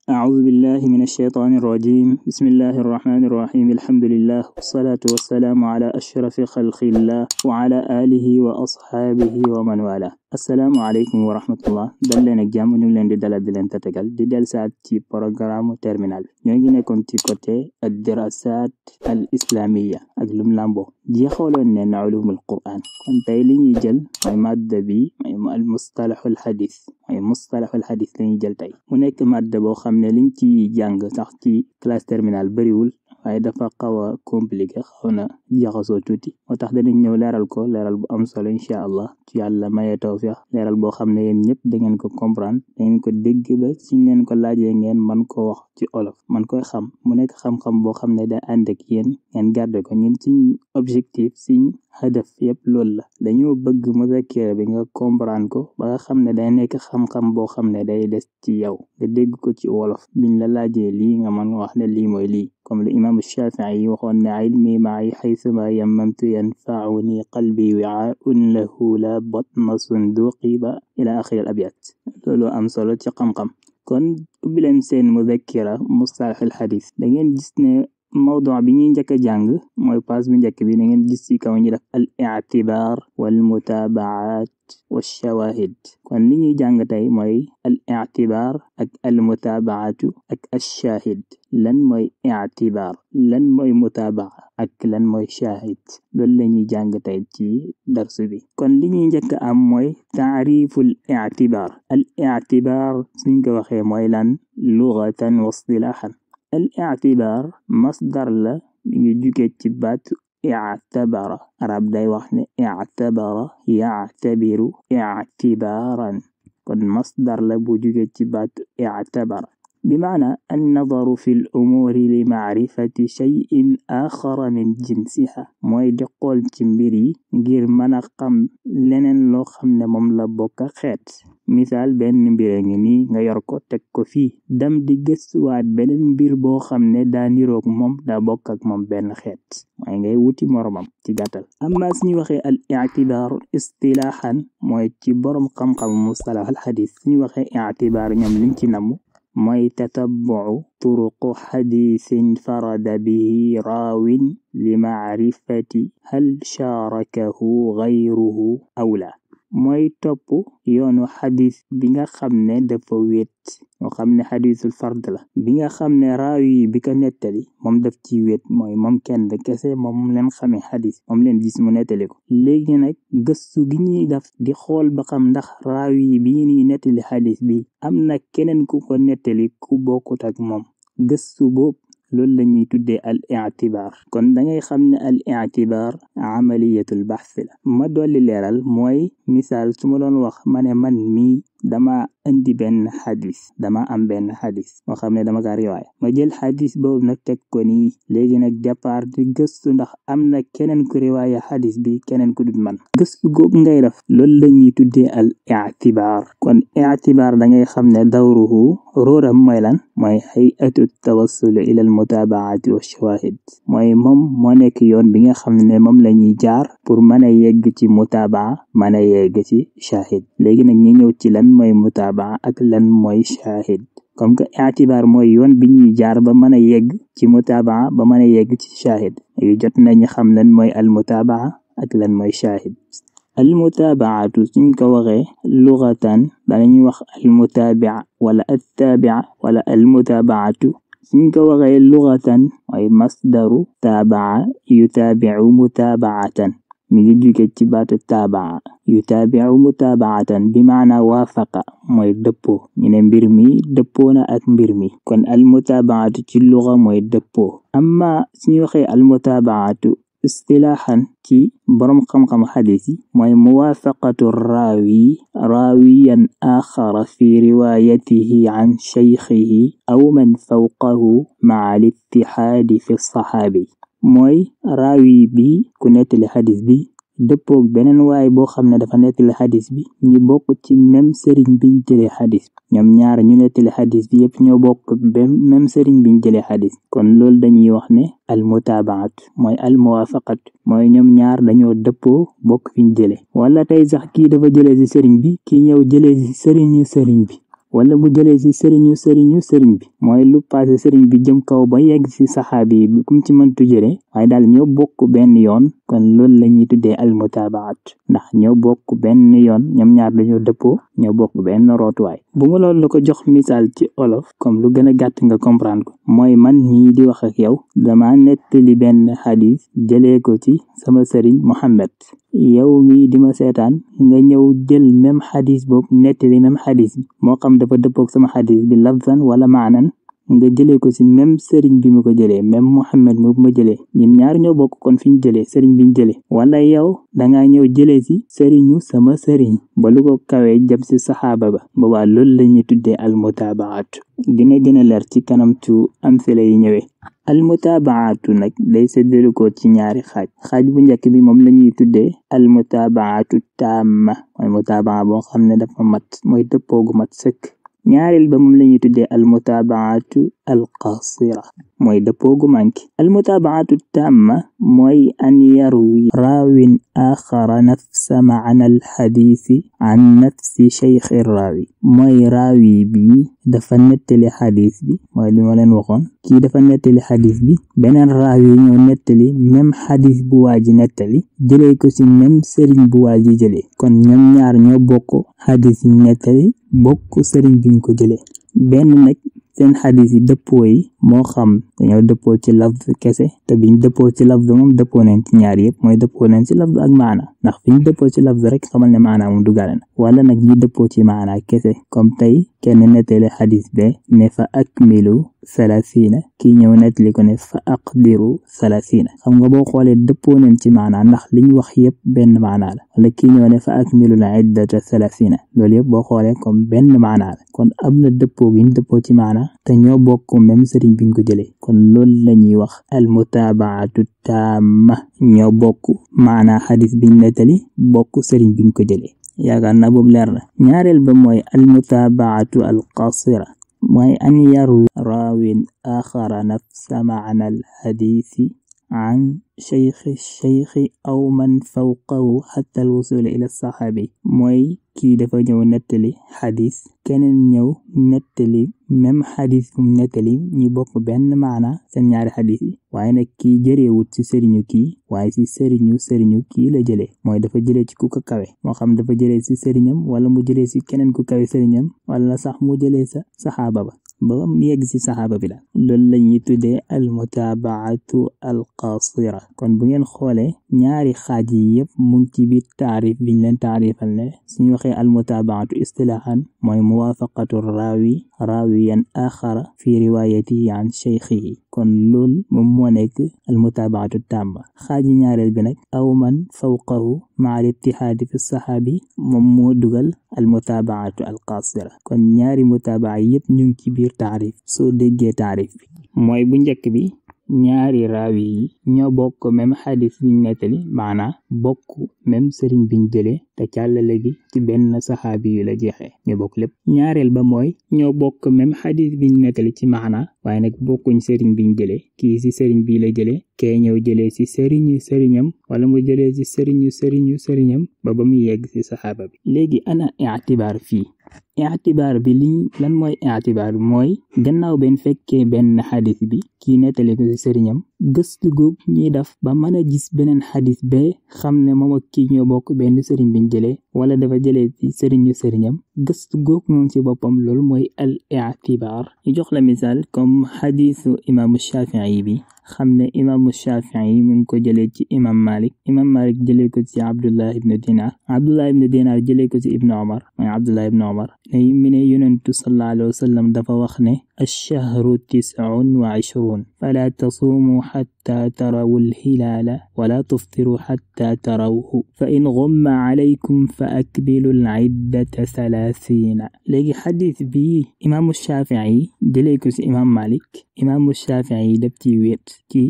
أعوذ بالله من الشيطان الرجيم. بسم الله الرحمن الرحيم. الحمد لله والصلاة والسلام على أشرف خلق الله وعلى آله وأصحابه ومن والاه. السلام عليكم ورحمة الله. dal leen ak jàmm ñu leen di dalal di leen tatagal di del saat ci programme terminal ñoo ngi nekkoon ci côté ad-dirasat al islamiyya ak lum lambo jeexaloon ne na ulumul quran kon tey li ñuy jël mooy madda bi mooy al mustalahul hadith mooy mustalahul hadith la ñuy jël tey mu nekk madda boo xam ne liñ ci jàng sax ci classe terminale bariwul waaye dafa xaw a compliqué xaw na jaxasoo tuuti moo tax danañ ñëw leeral ko leeral bu am solo incha allah ci yàlla maye tawfiq leeral boo xam ne yéen ñëpp da ngeen ko comprendre da ngeen ko dégg ba suñ leen ko laajee ngeen man ko wax ci olof man koy xam mu nekk xam-xam boo xam ne da ànd ak yéen ngeen garder ko ñun suñ objectif suñ hadaf yëpp loolu la dañoo bëgg muzakira bi nga comprendre ko ba nga xam ne day nekk xam-xam boo xam ne day des ci yow nga dégg ko ci wolof biñ la laajee lii nga mën wax ne lii mooy lii comme le imam Shafii waxoon ne ilmi ma'i haythuma yammamtu yanfa'uni qalbi wi'a'un lahu la batna sunduqi ba ila akhir al abyat loolu am solo ci xam-xam kon ubbi leen seen muzakira mustalah al hadith da ngeen gis ne mawdu bi ñuy njëkk a jàng mooy paas bu njëkk bi da ngeen gis ci kaw ñu def al i'tibar wal mutabaat wa shawahid kon li ñuy jàng tey mooy al i'tibar ak al mutabaatu ak al shahid lan mooy i'tibar lan mooy mutabaa ak lan mooy shahid loolu la ñuy jàng tey ci darsu bi kon li ñuy njëkk a am mooy taariful i'tibar al i'tibar suñ ko waxee mooy lan lughatan wa istilahan al-i'tibar masdar la mi ngi jóge ci baatu i'tabara arab day wax ne i'tabara ya'tabiru i'tibaran kon masdar la bu jóge ci baatu i'tabara بمعنى النظر في الأمور لمعرفة شيء آخر من جنسها mooy di xool ci mbir yi ngir mën a xam leneen loo xam ne moom la bokk xeet misaal benn mbir a ngi nii nga yor ko teg ko fii dem di gëstuwaat beneen mbir boo xam ne daa niroog moom daa bokk ak moom benn xeet mooy ngay wuti moromam ci gàttal amma suñu waxee al i'tibar istilahan mooy ci borom xam-xam mustalah al hadith suñu waxee i'tibar ñoom liñ ci namu mooy tatabbu'u turuqu hadithin farada bihi raawin li ma'rifati hal sharakahu ghayruhu aw la mooy topp yoonu xadis bi nga xam ne dafa wéet moo xam ne xadisul fard la bi nga xam ne raawi bi ko nettali moom daf ci wéet mooy moom kenn kese moom leen xamee xadis moom leen gis mu nettali ko léegi nag gëstu gi ñuy def di xool ba xam ndax raawi bi ñuy nettali xadis bi am na keneen ku ko nettali ku bokkut ak moom gëstu boobu loolu la ñuy tuddee al i'tibar kon da ngay xam ne al i'tibar amaliyatul bahth la ma dolli leeral mooy misaal su ma doon wax ma ne man mii dama indi benn xadis dama am benn xadis moo xam ne dama ka riwaaya ma jël xadis boobu nag teg ko nii léegi nag départ di gëstu ndax am na keneen ku riwaaya xadis bi keneen ku dul man gëstu googu ngay def loolu la ñuy tuddee al i'tibar kon i'tibar da ngay xam ne dawruhu róoram mooy lan mooy hay'atu tawassul ila al mutabaati wa shawahid mooy moom moo nekk yoon bi nga xam ne moom la ñuy jaar pour mën a yegg ci mutabaa mën a yegg ci shahid léegi nag ñu ñëw ci lan mooy mutabaa ak lan mooy shahid comme que i'tibar mooy yoon bi ñuy jaar ba mën a yegg ci mutabaa ba mën a yegg ci shahid yu jot nañu xam lan mooy al mutabaa ak lan mooy shahid al mutabaatu suñ ko waxee lughatan danañuy wax al mutabi' wala at tabi' wala al mutabaatu suñ ko waxee lughatan mooy masdaru taba'a yutabi'u mutaba'atan mi ngi jóge ci baatu taba'a yutabi'u mutaba'atan bi maana waafaqa mooy dëppoo ñu ne mbir mi dëppoo na ak mbir mi kon al mutaba'atu ci lugha mooy dëppoo amma suñu waxee al mutaba'atu istilahan ci borom xam-xam xadis yi mooy muwaafaqatu raawiyan axara fi riwaayatihi an shaykhihi aw man fawqahu ma'a al-ittihaadi fi saxaabi mooy raawi bi ku nettali xadis bi dëppoog beneen waay boo xam ne dafa nettali xadis bi ñi bokk ci même sëriñ biñ jëlee xadis ñoom ñaar ñu nettali xadis bi yëpp ñoo bokk même sëriñ biñ jëlee xadis kon loolu dañuy wax ne al mutabaat mooy al muwafaqat mooy ñoom ñaar dañoo dëppoo bokk fiñ jëlee wala tey sax kii dafa jëlee ci sëriñ bi kii ñëw jëlee ci sëriñ bi wala mu jëlee ci sëriñ bi mooy lu passé sëriñ bi jëm kaw ba yegg ci saxaabi yi kum ci mëntu jëlee waaye daal ñoo bokk benn yoon kon loolu la ñuy tuddee almutaabaat ndax ñoo bokk benn yoon ñoom ñaar dañoo dëppoo ñoo bokk benn rootuwaay bu ma loolu la ko jox misaal ci olof comme lu gën a gàtt nga comprendre ko mooy man mii di wax ak yow dama nettali benn xadis jëlee ko ci sama sëriñ Muhammad yow mii di ma seetaan nga ñëw jël même xadis boobu nettali même xadis bi moo xam dafa dëppook sama xadis bi lafzan wala maanan nga jëlee ko ci même sëriñ bi ma ko jëlee même Muhammad mu ma jëlee ñun ñaar ñoo bokk kon fi ñu jëlee sëriñ bi ñu jëlee wala yow dangaa ñëw jëlee ci sëriñu sama sëriñ ba lu ko kawee jëm ci saxaaba ba boobaa loolu la ñuy tuddee almutaabaat dina gën a leer ci kanam tu am sila yi ñëwee almutaabaatu nag day séddale ko ci ñaari xaaj bu njëkk bi moom la ñuy tuddee almutaabaatu taamma mooy mutaabaa boo xam ne dafa mat mooy dëppoo gu mat sëkk ñaareel ba moom la ñuy tuddee almutaabaatu alqasira mooy dëppoo gu manki almutaabaatu taamma mooy an yarwi raawin axara nafsa maana alxadiisi an nafsi cheikhi raawi mooy raawi bi dafa nettali xadis bi mooy li ma leen waxoon kii dafa nettali xadis bi beneen raawi ñoo nettali même xadis bu waa ji nettali jëlee ko ci même sëriñ bu waa ji jëlee kon ñoom ñaar ñoo bokk xadis yi nettali bokk sëriñ biñ ko jëlee benn nag seen xadis yi dëppoo yi moo xam dañoo dëppoo ci lafz kese te biñ dëppoo ci lafz moom dëppoo nañ ci ñaar yëpp mooy dëppoo nañ ci lafz ak maana ndax fi ñu dëppoo ci lafz rek xamal ne maana moom duggaale na wala nag ñi dëppoo ci maana kese comme tey kenn nettali xadis be ne fa akmilu salasina kii ñëw nettali ko ne fa aqdiru salasina xam nga boo xoolee dëppoo nañ ci maana ndax liñ wax yëpp benn maana la wala kii ñëw ne fa akmilu la iddata salasina loolu yëpp boo xoolee comme benn maana la kon am na dëppoo gi ñu dëppoo ci maana te ñoo bokk même sëriñ biñ ko jëlee kon loolu la ñuy wax almutaabaatu taamma ñoo bokk maana xadis biñ nettali bokk sëriñ biñ ko jëlee yaakaar naa boobu leer na ñaareel ba mooy almutaabaatu alqasira mooy an yarwi raawin axara nafsa maana alxadiisi an cheikhi aw man fawqahu xatta alwusuli ila saxaabi mooy kii dafa ñëw nettali xadis keneen ñëw nettali même xadis bu mu nettali ñi bokk benn maana seen ñaari xadis yi waaye nag kii jëreewut ci sëriñu kii waaye ci sëriñu kii la jëlee mooy dafa jëlee ci ku ko kawe moo xam dafa jëlee ci sëriñam wala mu jëlee ci keneen ku kawe sëriñam wala sax mu jëlee sa saxaaba ba mu yegg ci saxaaba bi la loolu la ñuy tuddee almutaabaatu alqasira kon bu ngeen xoolee ñaari xaaj yi yëpp mu ngi ci biir taarif biñ leen taarifal ne suñu waxee almutaabaatu istilahan mooy muwaafaqatu raawiyan axara fi riwaayatihi an cheikhihi kon loolu moom moo nekk almutaabaatu tamma xaaji ñaareel bi nag aw man fawqahu maa al ittihaadi fi saxaabi moom moo dugal almutaabaatu alqasira kon ñaari mutaabaa yëpp ñu ngi ci biir taarif soo déggee taarif bi mooy bu njëkk bi ñaari raawi yi ñoo bokk même xadis biñ nettali maanaa bokk même sëriñ biñ jëlee te càllale gi ci benn saxaabi yu la jeexee ñoo bokk lépp ñaareel ba mooy ñoo bokk même xadis biñ nettali ci maanaa waaye nag bokkuñ sëriñ biñ jëlee kii ci sëriñ bii la jëlee kee ñëw jëlee ci sëriñam wala mu jëlee ci sëriñam ba mu yegg ci saxaaba bi léegi ana i'tibaar fii i'tibaar bi lan mooy i'tibaar bi mooy gannaaw benn fekkee benn xadis bi kii nettali ko ci sëriñam gëstu góog ñuy def ba mën a gis beneen xadis bee xam ne moom ak kii ñoo bokk benn sëriñ biñ jëlee wala dafa jëlee ci sëriñam gëstu góog moom ci boppam loolu mooy al i'tibaar ñu jox la misaal comme xadisu imaamu Shafii bi xam ne imaamu Shafii mu ngi ko jëlee ci imam Malik jëlee ko ci Abdullah ibn Dinar jëlee ko ci ibnu Omar mooy Abdullah ibn Omar mi ne yonentu sallallahu alayhi wa sallam dafa wax ne ash-shahru 29 fala tasuumu xatta tarawu al-hilaala wala tuftiru xatta tarawhu fa in ghumma alaykum fa akmilu al-iddata 30 léegi xadis bi imaamu Shafii jëlee ko ci imam Malik imaamu Shafii daf ci wéet ci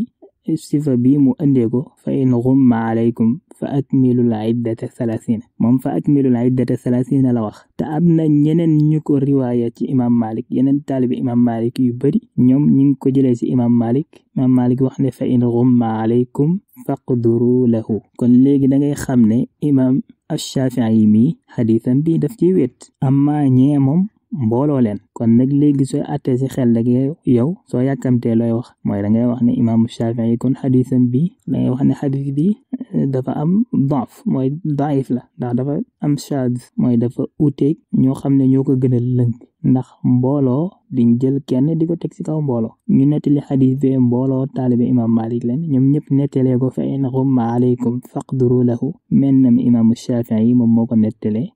sifa bi mu andee ko fa in ghumma alaykum fa akmilul iddata 30 moom fa akmilul iddata 30 la wax te am na ñeneen ñu ko riwaaya ci imam Malik yeneen taalibi imam Malik yu bari ñoom ñu ngi ko jëlee ci imam Malik wax ne fa in ghumma alaykum faqduru lahu kon léegi da ngay xam ne imam ash-Shafi'i mi xadisam bi daf ci wét amma ñee moom mbooloo leen kon nag léegi sooy attee si xel rek yow soo yàkkamtee looy wax mooy da ngay wax ne imaamu Shafii kon xadisam bi da ngay wax ne xadis bi dafa am daaf mooy daif la ndax dafa am shaad mooy dafa uteeg ñoo xam ne ñoo ko gën a lënk ndax mbooloo diñ jël kenn di ko teg ci kaw mbooloo ñu nettali xadis bi mbooloo taalibe imam Malik leen ñoom ñëpp nettalee ko fa in ghumma alaykum faqduru lahu mennam imaamu Shafii moom moo ko nettalee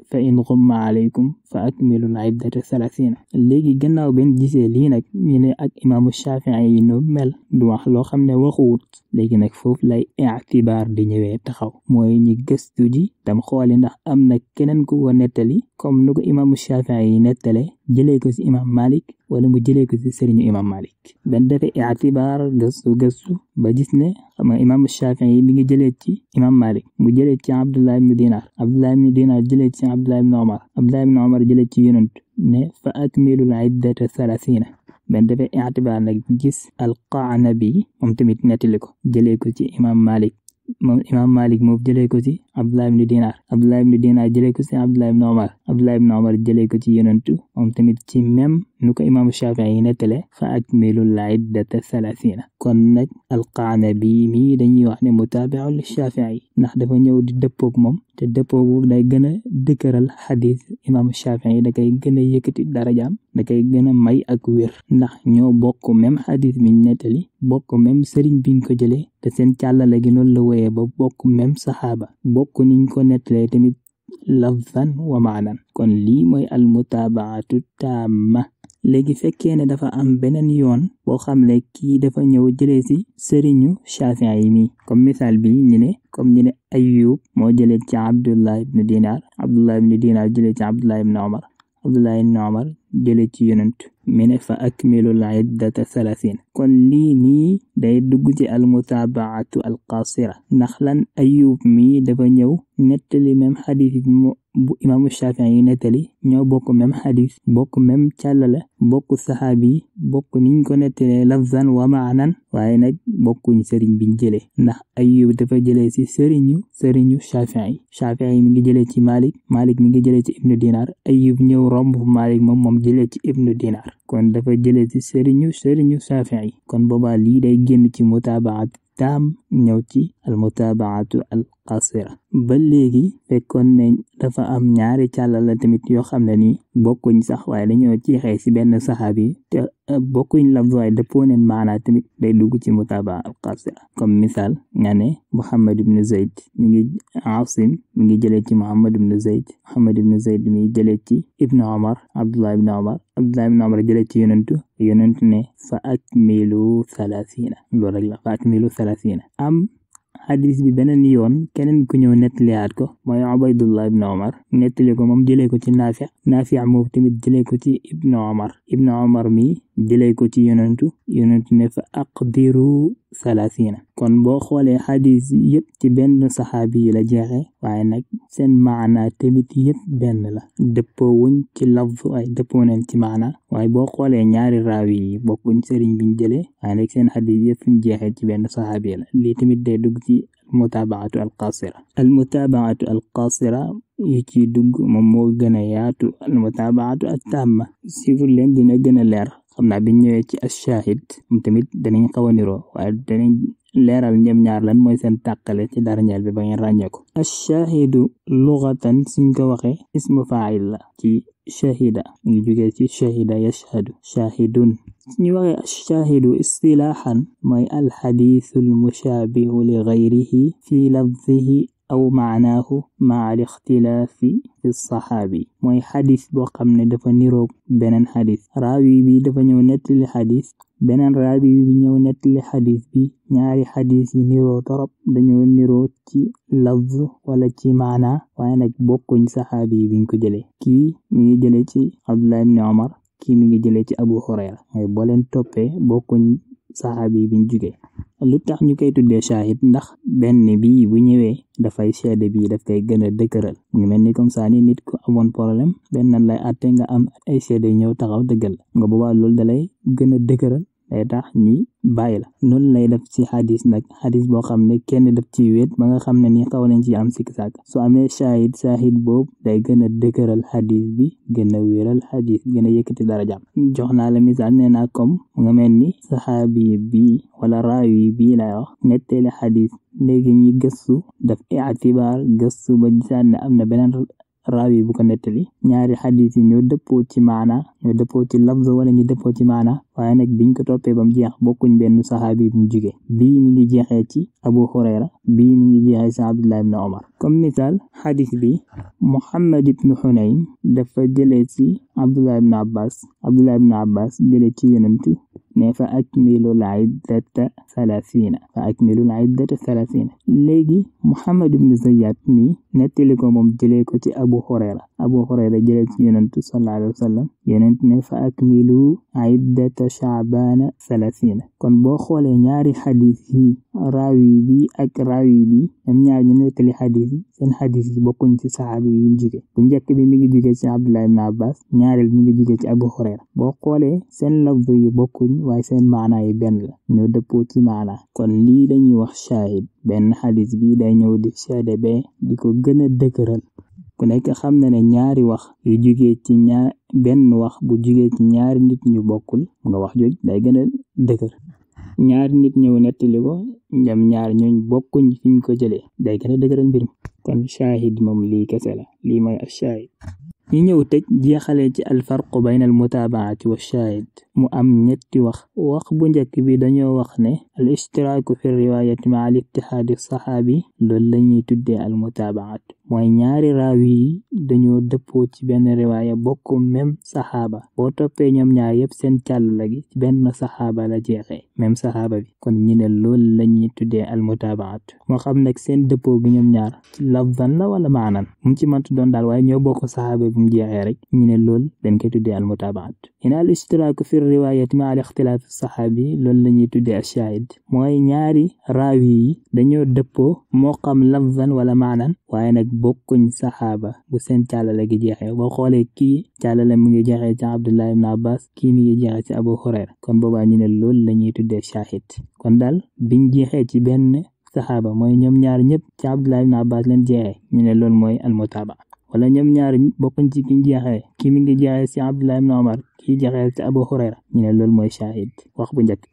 fa in ghumma alaykum fa akmilul iddata 30 léegi gannaaw benn gisee lii nag ñu ne ak imaamu Shafii yi no mel du wax loo xam ne waxuwut léegi nag foofu lay i'tibaar di ñëwee taxaw mooy ñi gëstu ji tam xooli ndax am na keneen ku ko nettali comme nu ko imaamu Shafii yi nettale jëlee ko ci imam Malik wala mu jëlee ko ci sëriñu imam Malik ben defee i'tibaar gëstu ba gis ne xam nga imaamu Shafii yi mi ngi jëlee ci imam Malik mu jëlee ci Abdullah ibn Dinar jëlee ci Abdullah ibn Omar jëlee ci yonent ne fa akmilul iddata 30 ben defee i'tibaar nag gis al-Qa'nabi moom tamit nettali ko jëlee ko ci imam Malik moom jëlee ko ci Abdullah ibn Dinar jëlee ko ci Abdullah ibn Omar jëlee ko ci yonentu moom tamit ci même nu ko imaamu Shafii yi nettale fa akmilul iddata 30 kon nag al-Qa'nabi mi dañuy wax ne mutaabi'un li Shafii ndax dafa ñëw di dëppoog moom te dëppoogu day gën a dëkkëral xadis imaamu Shafii yi da koy gën a yëkkati darajaam da koy gën a may ak wér ndax ñoo bokk même xadis biñ nettali bokk même sëriñ biñ ko jëlee te seen càllale gi noonu la woyee ba bokk même saxaaba bokk niñ ko nettalee tamit lafzan wa maanan kon lii mooy al mutaabaatu taama léegi fekkee ne dafa am beneen yoon boo xam ne kii dafa ñëw jëlee ci sëriñu Shafii yi mi comme misaal bi ñu ne Ayyub moo jëlee ci Abdullah ibn Dinar jëlee ci Abdullah ibn Omar jëlee ci yonent mi ne fa akmilul iddata 30 kon lii nii day dugg ci al mutaabaatu al qasira ndax lan Ayyub mi dafa ñëw nettali même xadis bu imaamu Shafii yi nettali ñoo bokk même xadis bokk même càllala bokk saxaabi bokk niñ ko nettalee lafzan wa maanan waaye nag bokkuñ sëriñ biñ jëlee ndax Ayyub dafa jëlee ci sëriñu Shafii yi mi ngi jëlee ci Malik mi ngi jëlee ci ibnu Dinar Ayyub ñëw romb Malik moom jëlee ci ibnu Dinar kon dafa jëlee ci sëriñu Shafii yi kon boobaa lii day génn ci mutaabaat taam ñëw ci al mutaabaatu al qasira ba léegi fekkoon ne dafa am ñaari càllala tamit yoo xam ne ni bokkuñ sax waaye dañoo jeexee ci benn saxaabi te bokkuñ lafz waaye dëppoo neen maanaa tamit day dugg ci mutaabaa al qasira comme misaal nga ne Muhammad ibn Zayd Asim mi ngi jëlee ci Muhammad ibn Zayd mi jëlee ci ibnu Omar Abdullah ibn Omar jëlee ci yonentu ne fa akmilu 30 loolu rek la fa akmilu 30 am xadis bi beneen yoon keneen ku ñëw nettaliyaat ko mooy Ubaydullah ibn Omar nettali ko moom jëlee ko ci Naafi moom tamit jëlee ko ci ibnu Omar mi jëlee ko ci yonentu ne fa aqdiru 30 kon boo xoolee xadis yëpp ci benn saxaabi yi la jeexee waaye nag seen maana tamit yëpp benn la dëppoo wuñ ci lafz waaye dëppoo nañ ci maana waaye boo xoolee ñaari raawi yi bokkuñ sëriñ biñ jëlee waaye nag seen xadis yëpp fuñ jeexee ci benn saxaabi la lii tamit day dugg ci mutaabaatu al qasira yi ci dugg moom moo gën a yaatu al mutaabaatu at taama sifur leen dina gën a leer xam naa biñ ñëwee ci ash-shahid moom tamit danañ xaw a niroo waaye danañ leeral ñoom ñaar lan mooy seen tàqale ci dara ñeel bi ba ngeen ràññee ko ash-shahidu lughatan suñ ko waxee ismu fa'il la ci shahida ngi jógee ci shahida yashhadu shahidun suñu waxee ash-shahidu istilaahan mooy al-hadithul mushabihu li ghayrihi fi lafzihi aw maanaahu maa al-ixtilaafi fi saxaabi mooy xadis boo xam ne dafa niroog beneen xadis raawi bi dafa ñëw nettali xadis beneen raawi bi ñëw nettali xadis bi ñaari xadis yi niroo torop dañoo niroo ci lafz wala ci maana waaye nag bokkuñ saxaabi biñ ko jëlee kii mi ngi jëlee ci Abdullah ibn Omar kii mi ngi jëlee ci Abu Hurayra mooy boo leen toppee bokkuñ saxaabi biñ jugee lu tax ñu koy tuddee shahid ndax benn bi bu ñëwee dafay seede bi daf koy gën a dëgëral ngi mel ni comme ça ni nit ku amoon problème benn lay àtte nga am ay seede ñëw taxaw dëggal nga boobaa loolu dalay gën a dëgëral day tax ñi bàyyi la noonu lay def ci xadis nag xadis boo xam ne kenn daf ci wéet ba nga xam ne ni xaw nañ ci am sikk sàkk su amee shahid boobu day gën a dëgëral xadis bi gën a wéral xadis gën a yëkkati darajaam jox naa la misaal nee naa comme nga mel ni saxaabi bi wala raawi bii lay wax nettali xadis léegi ñi gëstu daf i'tibaar gëstu ba gisaat ne am na beneen raawi bu ko nettali ñaari xadis yi ñoo dëppoo ci maana ñoo dëppoo ci lafz wala ñu dëppoo ci maana waaye nag biñ ko toppee ba mu jeex bokkuñ benn saxaabi bu mu jugee bii mi ngi jeexee ci Abu Hurayra bii mi ngi jeexee ci Abdullah ibn Omar comme misaal xadis bi Muhammad ibn Hunayn dafa jëlee ci Abdullah ibn Abbas jëlee ci yonentu ne fa akmilul iddata thalathina léegi Muhammad ibn Zayyad mi nettali ko moom jëlee ko ci Abu Hurayra jëlee ci yonentu sallallahu alayhi wa sallam yonent ne fa akmilu iddata Sha'bana 30 kon boo xoolee ñaari xadis yi raawi bi ak raawi bi ñoom ñaar ñu nettali xadis yi seen xadis yi bokkuñ ci saxaabi yi jóge bu njëkk bi mi ngi jóge ci Abdullah ibn Abbas ñaareel mi ngi jóge ci Abu Hurayra boo xoolee seen lafz yi bokkuñ waaye seen maana yi benn la ñoo dëppoo ci maana kon lii lañuy wax shahid benn xadis bi day ñëw di seede bee di ko gën a dëgëral ku nekk xam na ne ñaari wax yu jóge ci benn wax bu jóge ci ñaari nit ñu bokkul nga wax jooju day gën a dëgër ñaari nit ñëw nettali ko ñam ñaar ñooñ bokkuñ fiñ ko jëlee day gën a dëgëral mbir mi kon shahid moom lii kese la lii mooy ash-shahid ñi ñëw tëj jeexalee ci alfarqu bayna al mutaabaati wa shahid mu am ñetti wax bu njëkk bi dañoo wax ne al ishtiraaku fi riwaayati ma al ittihaadi saxaabi loolu lañuy tuddee al mutaabaat mooy ñaari raawi yi dañoo dëppoo ci benn riwaaya bokk même saxaaba boo toppee ñoom ñaar yëpp seen càllala gi ci benn saxaaba la jeexee même saxaaba bi kon ñu ne loolu lañuy tuddee al mutaabaat moo xam nag seen dëppoo gi ñoom ñaar ci lafzan la wala maanan mu ci mëntu doon daal waaye ñoo bokk saxaaba bi mu jeexee rek ñu ne loolu dañ koy tuddee al mutaabaat al ishtiraaku fi riwaayati ma al ixtilaaf saxaabi loolu lañuy tuddee ash-shaahid mooy ñaari raawi yi dañoo dëppoo moo xam lafzan wala maanan waaye nag bokkuñ saxaaba bu seen càllale gi jeexee boo xoolee kii càllale mi ngi jeexee ci Abdullah ibn Abbas kii mi ngi jeexee ci Abu Hurayra kon boobaa ñu ne loolu lañuy tuddee shahid kon daal biñ jeexee ci benn saxaaba mooy ñoom ñaar ñëpp ci Abdullah ibn Abbas leen jeexee ñu ne loolu mooy almutaaba wala ñoom ñaar bokkuñ ci kiñ jeexee kii mi ngi jeexee ci Abdullah ibn Umar kii jeexee ci Abu Hurayra ñu ne loolu mooy shahid wax bu njëkk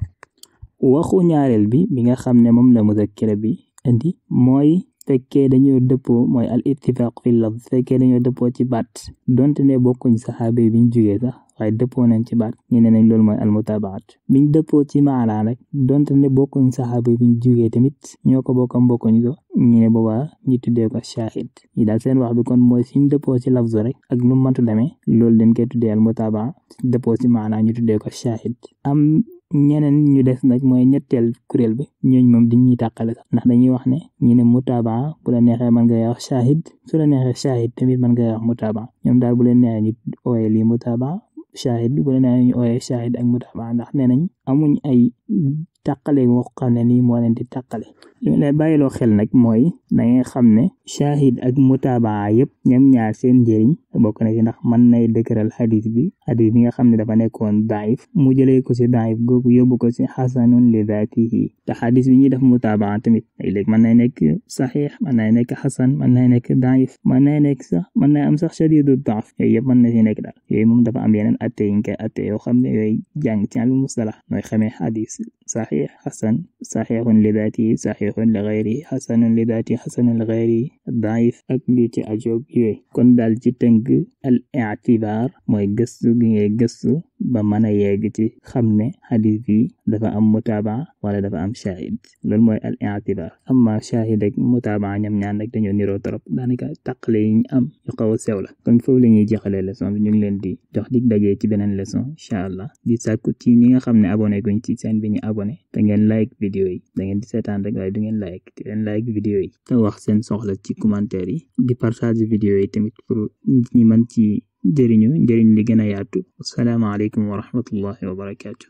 waxu ñaareel bi nga xam ne moom la muzakkira bi indi mooy fekkee dañoo dëppoo mooy al ittifaq fi lafz fekkee dañoo dëppoo ci baat donte ne bokkuñ saxaaba yi biñ jugee sax waaye dëppoo nañ ci baat ñu ne nañ loolu mooy al mutaabaat biñ dëppoo ci maanaa nag donte ne bokkuñ saxaaba yi biñ jugee tamit ñoo ko bokkam bokkuñ ko ñu ne boobaa ñu tuddee ko shahid yi daal seen wax bi kon mooy suñ dëppoo ci lafz rek ak nu mëntu demee loolu dañ koy tuddee al mutaabaa suñ dëppoo ci maanaa ñu tuddee ko shahid am ñeneen ñu des nag mooy ñetteel kuréel bi ñooñ moom diñ ñuy tàqale sax ndax dañuy wax ne ñu ne mutaabaa bu la neexee mën nga wax shahid su la neexee shahid tamit mën nga wax mutaabaa ñoom daal bu leen neexee ñu ooyee lii mutaabaa shahid bu leen neexee ñu ooyee shahid ak mutaabaa ndax nee nañ amuñ ay tàqale moo xam ne nii moo leen di tàqale li ma lay bàyyiloo xel nag mooy dangay xam ne shahid ak mutaabaa yëpp ñoom ñaar seen njëriñ bokk na ci ndax mën nay dëgëral xadis bi nga xam ne dafa nekkoon daif mu jëlee ko ci daif googu yóbbu ko ci xasanun li daatihi te xadis bi ñuy def mutaabaa tamit léeg-léeg mën nay nekk saxiix mën nay nekk xasan mën nay nekk daif mën nay nekk sax mën nay am sax shadiidu daaf yooyu yëpp mën na ci nekk daal yooyu moom dafa am yeneen atte yi nga koy atte yoo xam ne yooyu jàng ci ilmu mustalah nooy xamee xadis saxiix xasan saxiixun li daatihi saxiixun li gayrihi xasanun li daatihi xasanun li gayrihi daif ak li ci ajoog yooyu kon daal ci tënk al i'tibaar mooy gëstu gi ngay gëstu ba mën a yegg ci xam ne xadis bi dafa am mutaabaa wala dafa am shahid loolu mooy al i'tibaar amma shahid ak mutaabaa ñam ñaan nag dañoo niroo trop daanaka taqale yi ñu am yu xaw a sew la kon foofu la ñuy jeexalee leçon bi ñu ngi leen di jox dig dajee ci beneen leçon incha allah di sàkku ci ñi nga xam ne abonné guñ ci seen bi ñu abonné te ngeen like vidéo yi da ngeen di seetaan rek waaye du ngeen like te leen like vidéo yi te wax seen soxla ci commentaire yi di partager vidéo yi tamit pour ñi mën ci njëriñ li gën a yaatu. Assalaamu aleykum wa rahmatullahi wa barakaatu.